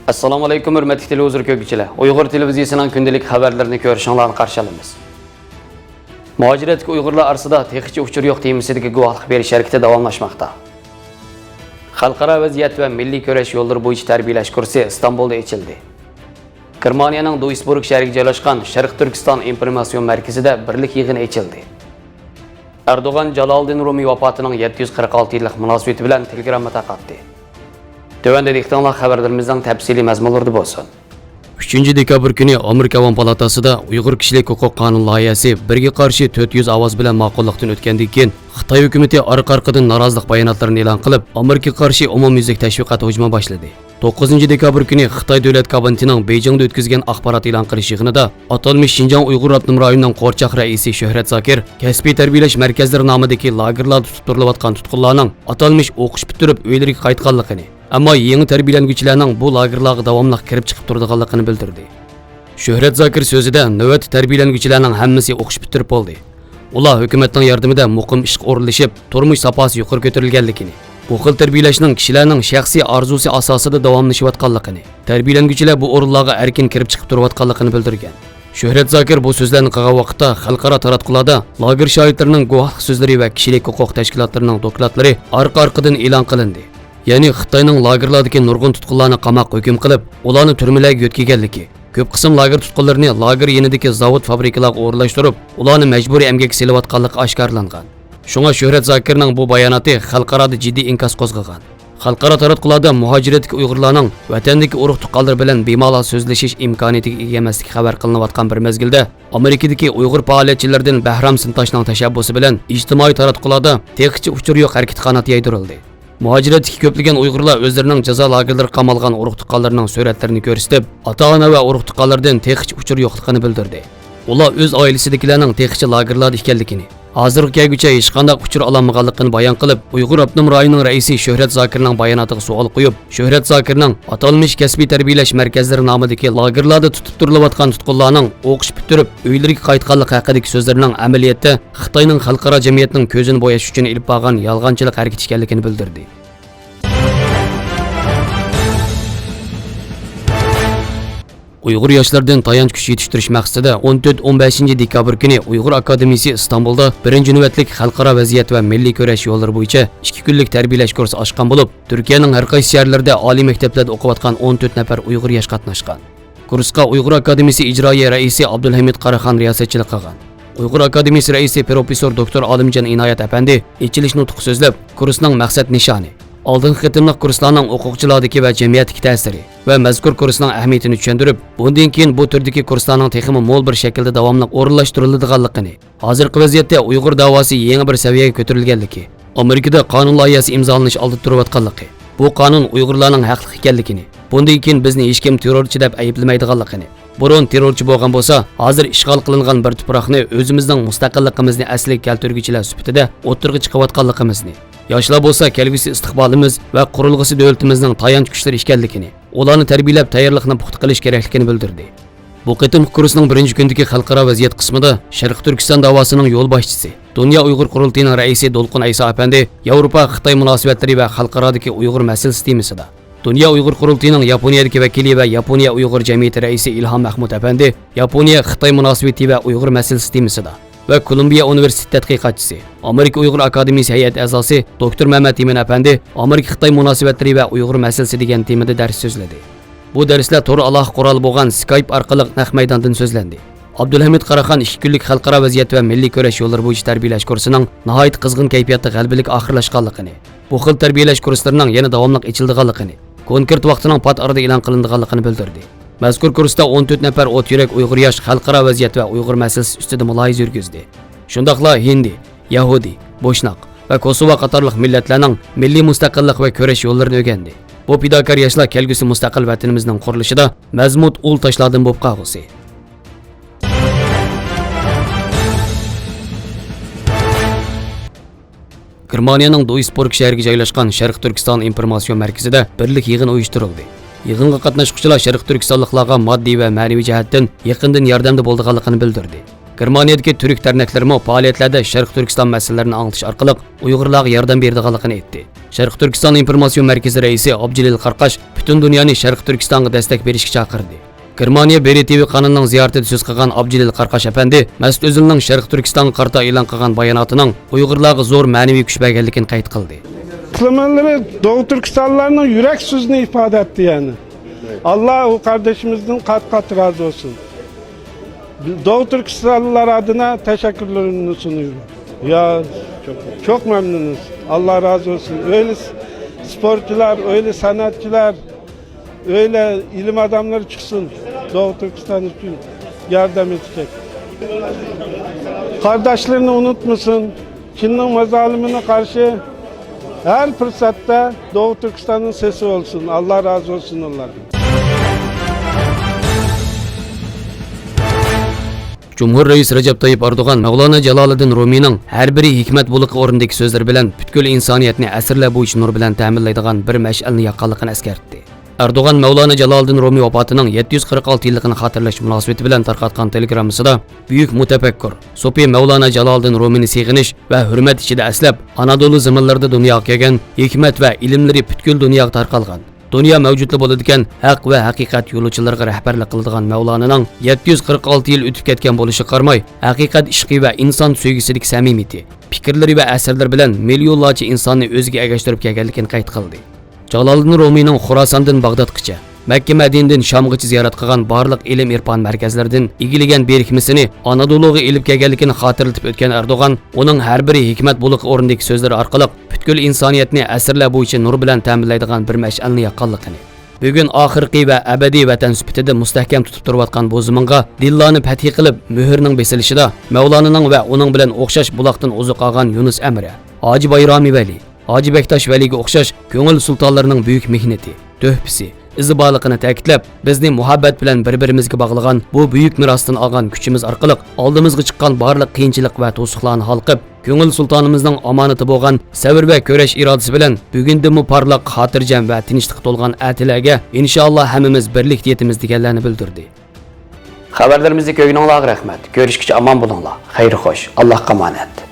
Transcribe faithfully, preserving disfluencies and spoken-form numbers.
ئەسسالامۇئەلەيكۇم، ھۆرمەتلىك تېلېۋىزور كۆرگۈچىلەر! ئۇيغۇر تېلېۋىزىيىسىنىڭ كۈندىلىك خەۋەرلىرىنى كۆرۈشۈڭلارنى قارشى ئالىمىز. مۇھاجىرەتتىكى ئۇيغۇرلار ئارىسىدا تېخىچە ئۇچۇر يوق تېمىسىدىكى گۇۋاھلىق بېرىش ھەرىكىتى داۋاملاشماقتا. خەلقئارا ۋەزىيەت ۋە مىللىي كۈرەش يوللىرى بويىچە تەربىيەلەش كۇرسى ئىستانبۇلدا ئېچىلدى. گېرمانىيەنىڭ دويسبۇرگ شەھىرىگە جايلاشقان شەرقىي تۈركىستان ئىنفورماتسىيون مەركىزىدە بىرلىك يىغىنى ئېچىلدى. ئەردوغان جالالىدىن رۇمىي ۋاپاتىنىڭ يەتتە يۈز قىرىق ئالتە يىللىق مۇناسىۋىتى بىلەن تېلېگرامما تارقاتتى. تۆۋەندە دىققىتىڭلار خەۋەرلىرىمىزنىڭ تەپسىلىي مەزمۇنلىرىدا بولسۇن. ئۈچىنچى دېكابىر كۈنى ئامېرىكا ئاۋام پالاتاسىدا ئۇيغۇر كىشىلىك ھوقۇق قانۇن لايىھەسى بىرگە قارشى تۆت يۈز ئاۋاز بىلەن ماقۇللۇقتىن ئۆتكەندىن كېيىن، خىتاي ھۆكۈمىتى ئارقا-ئارقىدىن نارازىلىق باياناتلىرىنى ئېلان قىلىپ، ئامېرىكىغا قارشى ئومۇميۈزلۈك تەشۋىقات ھۇجۇمى باشلىدى. توققۇزىنچى دېكابىر كۈنى خىتاي دۆلەت كابىنېتىنىڭ بېيجىڭدا ئۆتكۈزگەن ئاخبارات ئېلان قىلىش يىغىنىدا ئاتالمىش شىنجاڭ ئۇيغۇر ئاپتونوم رايونىنىڭ قورچاق رەئىسى شۆھرەت زاكىر كەسپىي تەربىيەلەش مەركەزلىرى نامىدىكى لاگېرلاردا تۇتۇپ تۇرۇلۇۋاتقان تۇتقۇنلارنىڭ ئاتالمىش ئوقۇش پۈتتۈرۈپ ئۆيلىرىگە قايتقانلىقىنى، ئەمما يېڭى تەربىيەلەنگۈچىلەرنىڭ بۇ لاگېرلارغا داۋاملىق كىرىپ چىقىپ تۇرىدىغانلىقىنى بىلدۈردى. شۆھرەت زاكىر سۆزىدە، نۆۋەتتە تەربىيەلەنگۈچىلەرنىڭ ھەممىسى ئوقۇش پۈتتۈرۈپ بولدى. ئۇلار ھۆكۈمەتنىڭ ياردىمىدە مۇقىم ئىشقا ئورۇنلىشىپ، تۇرمۇش ساپاسى يۇقىرى كۆتۈرۈلگەنلىكىنى، بۇ خىل تەربىيەلەشنىڭ كىشىلەرنىڭ شەخسىي ئارزۇسى ئاساسىدا داۋاملىشىۋاتقانلىقىنى، تەربىيەلەنگۈچىلەر بۇ ئورۇنلارغا ئەركىن كىرىپ چىقىپ تۇرۇۋاتقانلىقىنى بىلدۈرگەن. شۆھرەت زاكىر بۇ سۆزلەرنى قىلغان ۋاقىتتا خەلقئارا تاراتقۇلاردا لاگېر شاھىتلىرىنىڭ گۇۋاھلىق سۆزلىرى ۋە كىشىلىك ھوقۇق تەشكىلاتلىرىنىڭ دوكلاتلىرى ئارقا-ئارقىدىن ئېلان قىلىندى. يەنى خىتاينىڭ لاگېرلاردىكى نۇرغۇن تۇتقۇنلارنى قاماققا ھۆكۈم قىلىپ، ئۇلارنى تۈرمىلەرگە يۆتكىگەنلىكى، كۆپ قىسىم لاگېر تۇتقۇنلىرىنى لاگېر يېنىدىكى زاۋۇت-فابرىكىلارغا ئورۇنلاشتۇرۇپ، ئۇلارنى مەجبۇرىي ئەمگەككە سېلىۋاتقانلىقى ئاشكارىلانغان. شۇڭا شۆھرەت زاكىرنىڭ بۇ باياناتى خەلقئارادا جىددىي ئىنكاس قوزغىغان. خەلقئارا تاراتقۇلاردا مۇھاجىرەتتىكى ئۇيغۇرلارنىڭ ۋەتەندىكى ئۇرۇق-تۇغقانلىرى بىلەن بىمالال سۆزلىشىش ئىمكانىيىتىگە ئىگە ئەمەسلىكى خەۋەر قىلىنىۋاتقان بىر مەزگىلدە، ئامېرىكىدىكى ئۇيغۇر پائالىيەتچىلىرىدىن بەھرام سىنتاشنىڭ تەشەببۇسى بىلەن ئىجتىمائىي تاراتقۇلاردا تېخىچە ئۇچۇر يوق ھەرىكىتى قانات يايدۇرۇلدى. مۇھاجىرەتتىكى كۆپلىگەن ئۇيغۇرلار ئۆزلىرىنىڭ جازا لاگېرلىرىغا قامالغان ئۇرۇق-تۇغقانلىرىنىڭ سۈرەتلىرىنى كۆرسىتىپ، ئاتا-ئانا ۋە ئۇرۇق-تۇغقانلىرىدىن تېخىچە ئۇچۇر يوقلۇقىنى بىلدۈردى. ئۇلار ئۆز ئائىلىسىدىكىلەرنىڭ تېخىچە لاگېرلاردا ئىكەنلىكىنى، ھازىرغا كەلگۈچە ھېچقانداق ئۇچۇر ئالالمىغانلىقىنى بايان قىلىپ، ئۇيغۇر ئاپتونوم رايونىنىڭ رەئىسى شۆھرەت زاكىرنىڭ باياناتىغا سوئال قويۇپ، شۆھرەت زاكىرنىڭ ئاتالمىش كەسپىي تەربىيەلەش مەركەزلىرى نامىدىكى لاگېرلاردا تۇتۇپ تۇرۇلۇۋاتقان تۇتقۇنلارنىڭ ئوقۇش پۈتتۈرۈپ، ئۆيلىرىگە قايتقانلىقى ھەققىدىكى سۆزلىرىنىڭ ئەمەلىيەتتە خىتاينىڭ خەلقئارا جەمئىيەتنىڭ كۆزىنى بوياش ئۈچۈن ئېلىپ بارغان يالغانچىلىق ھەرىكىتى ئىكەنلىكىنى بىلدۈردى. ئۇيغۇر ياشلىرىدىن تايانچ كۈچ يېتىشتۈرۈش مەقسىتىدە ئون تۆت، ئون بەشىنچى دېكابىر كۈنى ئۇيغۇر ئاكادېمىيىسى ئىستانبۇلدا بىرىنچى نۆۋەتلىك خەلقئارا ۋەزىيەت ۋە مىللىي كۈرەش يوللىرى بويىچە ئىككى كۈنلۈك تەربىيەلەش كۇرسى ئاچقان بولۇپ، تۈركىيەنىڭ ھەر قايسى شەھەرلىرىدە ئالىي مەكتەپلەردە ئوقۇۋاتقان ئون تۆت نەپەر ئۇيغۇر ياش قاتناشقان. كۇرسقا ئۇيغۇر ئاكادېمىيىسى ئىجرائىيە رەئىسى ئابدۇلھەمىد قاراخان رىياسەتچىلىك قىلغان. ئۇيغۇر ئاكادېمىيىسى رەئىسى پروفېسسور دوكتور ئالىمجان ئىنايەت ئەپەندى ئېچىلىش نۇتقى سۆزلەپ، كۇرسنىڭ مەقسەت نىشانى، ئالدىنقى قېتىملىق كۇرسلارنىڭ ئوقۇغۇچىلاردىكى ۋە جەمئىيەتتىكى تەسىرى ۋە مەزكۇر كۇرسنىڭ ئەھمىيىتىنى چۈشەندۈرۈپ، بۇندىن كېيىن بۇ تۈردىكى كۇرسلارنىڭ تېخىمۇ مول بىر شەكىلدە داۋاملىق ئورۇنلاشتۇرۇلىدىغانلىقىنى، ھازىرقى ۋەزىيەتتە ئۇيغۇر داۋاسى يېڭى بىر سەۋىيەگە كۆتۈرۈلگەنلىكى، ئامېرىكىدا قانۇن لايىھەسى ئىمزالىنىش ئالدىدا تۇرۇۋاتقانلىقى، بۇ قانۇن ئۇيغۇرلارنىڭ ھەقلىق ئىكەنلىكىنى، بۇندىن كېيىن بىزنى ھېچكىم تېررورچى دەپ ئەيىبلىمەيدىغانلىقىنى، بۇرۇن تېررورچى بولغان بولسا، ھازىر ئىشغال قىلىنغان بىر تۇپراقنى ئۆزىمىزنىڭ مۇستەقىللىقىمىزنى ئەسلىگە كەلتۈرگۈچىلەر سۈپىتىدە ئوتتۇرىغا چىقىۋاتقانلىقىمىزنى، ياشلار بولسا كەلگۈسى ئىستىقبالىمىز ۋە قۇرۇلغۇسى دۆلىتىمىزنىڭ تايانچ كۈچلىرى ئىكەنلىكىنى، ئۇلارنى تەربىيەلەپ تەييارلىقنى پۇختا قىلىش كېرەكلىكىنى بىلدۈردى. بۇ قېتىمقى كۇرسنىڭ بىرىنچى كۈنىدىكى خەلقئارا ۋەزىيەت قىسمىدا شەرقىي تۈركىستان داۋاسىنىڭ يولباشچىسى، دۇنيا ئۇيغۇر قۇرۇلتىيىنىڭ رەئىسى دولقۇن ئەيسا ئەپەندى ياۋروپا خىتاي مۇناسىۋەتلىرى ۋە خەلقئارادىكى ئۇيغۇر مەسىلىسى تېمىسىدا، دۇنيا ئۇيغۇر قۇرۇلتىيىنىڭ ياپونىيەدىكى ۋەكىلى ۋە ياپونىيە ئۇيغۇر جەمئىيىتى رەئىسى ئىلھام مەھمۇت ئەپەندى ياپونىيە خىتاي مۇناسىۋىتى ۋە ئۇيغۇر مەسىلىسى تېمىسىدا ۋە كولومبىيە ئۇنىۋېرسىتېتى تەتقىقاتچىسى، ئامېرىكا ئۇيغۇر ئاكادېمىيىسى ھەيئەت ئەزاسى دوكتور مەمەت ئىمىن ئەپەندى ئامېرىكا خىتاي مۇناسىۋەتلىرى ۋە ئۇيغۇر مەسىلىسى دېگەن تېمىدا دەرس سۆزلىدى. بۇ دەرسلەر تور ئالاقە قورالى بولغان سكايپ ئارقىلىق نەق مەيداندىن سۆزلەندى. ئابدۇلھەمىد قاراخان ئىككى كۈنلۈك خەلقئارا ۋەزىيەت ۋە مىللىي كۈرەش يوللىرى بويىچە تەربىيەلەش كۇرسىنىڭ ناھايىتى قىزغىن كەيپىياتتا غەلىبىلىك ئاخىرلاشقانلىقىنى، بۇ خىل تەربىيەلەش كۇرسلىرىنىڭ يەنە داۋاملىق ئېچىلىدىغانلىقىنى، كونكرېت ۋاقتىنىڭ پات ئارىدا ئېلان قىلىنىدىغانلىقىنى بىلدۈردى. مەزكۇر كۇرستا ئون تۆت نەپەر ئوت يۈرەك ئۇيغۇر ياش خەلقئارا ۋەزىيەت ۋە ئۇيغۇر مەسىلىسى ئۈستىدە مۇلاھىزە يۈرگۈزدى. شۇنداقلا ھىندى، يەھۇدىي، بوشناق ۋە كوسوۋا قاتارلىق مىللەتلەرنىڭ مىللىي مۇستەقىللىق ۋە كۈرەش يوللىرىنى ئۆگەندى. بۇ پىداكار ياشلار كەلگۈسى مۇستەقىل ۋەتىنىمىزنىڭ قۇرۇلۇشىدا مەزمۇت ئۇل تاشلاردىن بولۇپ قالغۇسى. گېرمانىيەنىڭ دويسبۇرگ شەھىرىگە جايلاشقان شەرقىي تۈركىستان ئىنفورماتسىيون مەركىزىدە بىرلىك يىغىن ئۇيۇشتۇرۇلدى. يىغىنغا قاتناشقۇچىلار شەرقىي تۈركىستانلىقلارغا ماددىي ۋە مەنىۋى جەھەتتىن يېقىندىن ياردەمدە بولىدىغانلىقىنى بىلدۈردى. گېرمانىيەدىكى تۈرك دەرنەكلىرىمۇ پائالىيەتلەردە شەرقىي تۈركىستان مەسىلىلىرىنى ئاڭلىتىش ئارقىلىق ئۇيغۇرلارغا ياردەم بېرىدىغانلىقىنى ئېيتتى. شەرقىي تۈركىستان ئىنفورماتسىيە مەركىزى رەئىسى ئابدۇجېلىل قاراقاش پۈتۈن دۇنيانى شەرقىي تۈركىستانغا دەستەك بېرىشكە چاقىردى. گېرمانىيە بېرى تىۋى قانىلىنىڭ زىيارىتىدە سۆز قىلغان ئابدۇجېلىل قاراقاش ئەپەندى مەسئۇت ئۆزىلىنىڭ شەرقىي تۈركىستانغا قارىتا ئېلان قىلغان باياناتىنىڭ ئۇيغۇرلارغا زور مەنىۋى كۈچ بەرگەنلىكىنى قەيت قىلدى. Açıklamaları Doğu Türkistanlılarının yürek sözünü ifade etti yani. Allah o kardeşimizden kat kat razı olsun. Doğu Türkistanlılar adına teşekkürlerimi sunuyorum. Ya çok memnunuz. Allah razı olsun. Öyle sporcular, öyle sanatçılar, öyle ilim adamları çıksın Doğu Türkistan için yardım edecek. Kardeşlerini unutmasın. Çin'in mazalimine karşı her fırsatta Doğu Türkistan'ın sesi olsun. Allah razı olsun onlardan. جۇمھۇر رەئىسى رەجەپ تايىپ ئەردوغان مەۋلانا جالالىدىن رومىنىڭ ھەر بىرى ھېكمەت بۇلىقى ئورنىدىكى سۆزلىرى بىلەن پۈتكۈل ئىنسانىيەتنى ئەسىرلەر بويىچە نۇر بىلەن تەمىنلەيدىغان بىر مەشئەلنى ياققانلىقىنى ئەسكەرتتى. ئەردوغان مەۋلانا جالالىدىن رومى ۋاپاتىنىڭ يەتتە يۈز قىرىق ئالتە يىللىقىنى خاتىرىلەش مۇناسىۋىتى بىلەن تارقاتقان تېلېگراممىسىدا، بۈيۈك مۇتەپەككۇر، سوپى مەۋلانا جالالىدىن رومىنى سېغىنىش ۋە ھۆرمەت ئىچىدە ئەسلەپ، ئانادولۇ زېمىنلىرىدا دۇنياغا كەلگەن، ھېكمەت ۋە ئىلىملىرى پۈتكۈل دۇنياغا تارقالغان، دۇنيا مەۋجۇتلا بولىدىكەن ھەق ۋە ھەقىقەت يولۇچىلىرىغا رەھبەرلىك قىلىدىغان مەۋلانىنىڭ يەتتە يۈز قىرىق ئالتە يىل ئۆتۈپ كەتكەن بولۇشىغا قارىماي، ھەقىقەت ئىشقى ۋە ئىنسان سۆيگۈسىدىكى سەمىمىيىتى، پىكىرلىرى ۋە ئەسەرلىرى بىلەن مىليونلارچە ئىنساننى ئۆزىگە ئەگەشتۈرۈپ كەلگەنلىكىنى قەيت قىلدى. جالالىدىن رومىنىڭ خوراساندىن باغدادقىچە، مەككە مەدىنىدىن شامغىچە زىيارەت قىلغان بارلىق ئىلىم-ئېرپان مەركەزلىرىدىن ئىگىلىگەن بىرىكمىسىنى ئانادولۇغا ئېلىپ كەلگەنلىكىنى خاتىرىلىتىپ ئۆتكەن ئەردوغان، ئۇنىڭ ھەر بىرى ھېكمەت بۇلىقى ئورنىدىكى سۆزلىرى ئارقىلىق پۈتكۈل ئىنسانىيەتنى ئەسىرلەر بويىچە نۇر بىلەن تەمىنلەيدىغان بىر مەشئەلنى ياققانلىقىنى، بۈگۈن ئاخىرقى ۋە ئەبەدىي ۋەتەن سۈپىتىدە مۇستەھكەم تۇتۇپ تۇرۇۋاتقان بۇ زېمىنغا دىللارنى پەتھى قىلىپ، مۆھۈرنىڭ بېسىلىشىدا مەۋلانىنىڭ ۋە ئۇنىڭ بىلەن ئوخشاش بۇلاقتىن ئوزۇق ئالغان يۇنۇس ئەمرە، ھاجى بايرامى ۋەلى، ھاجى بەكتاش ۋەلىگە ئوخشاش كۆڭۈل سۇلتانلىرىنىڭ بۈيۈك مېھنىتى، تۆھپىسى، ئىزى بارلىقىنى تەكىتلەپ، بىزنى مۇھەببەت بىلەن بىر-بىرىمىزگە باغلىغان بۇ بۈيۈك مىراستىن ئالغان كۈچىمىز ئارقىلىق ئالدىمىزغا چىققان بارلىق قىيىنچىلىق ۋە توسۇقلارنى ھالقىپ، كۆڭۈل سۇلتانىمىزنىڭ ئامانىتى بولغان سەۋر ۋە كۈرەش ئىرادىسى بىلەن بۈگۈندىنمۇ پارلاق، خاتىرجەم ۋە تىنچلىقتا تولغان ئەتىلەرگە ئىنشائاللا ھەممىمىز بىرلىكتە يېتىمىز، دېگەنلەرنى بىلدۈردى. خەۋەرلىرىمىزنى كۆرگىنىڭلارغا رەھمەت. كۆرۈشكىچە ئامان بولۇڭلار. خەير خوش. ئاللاھقا ئامانەت.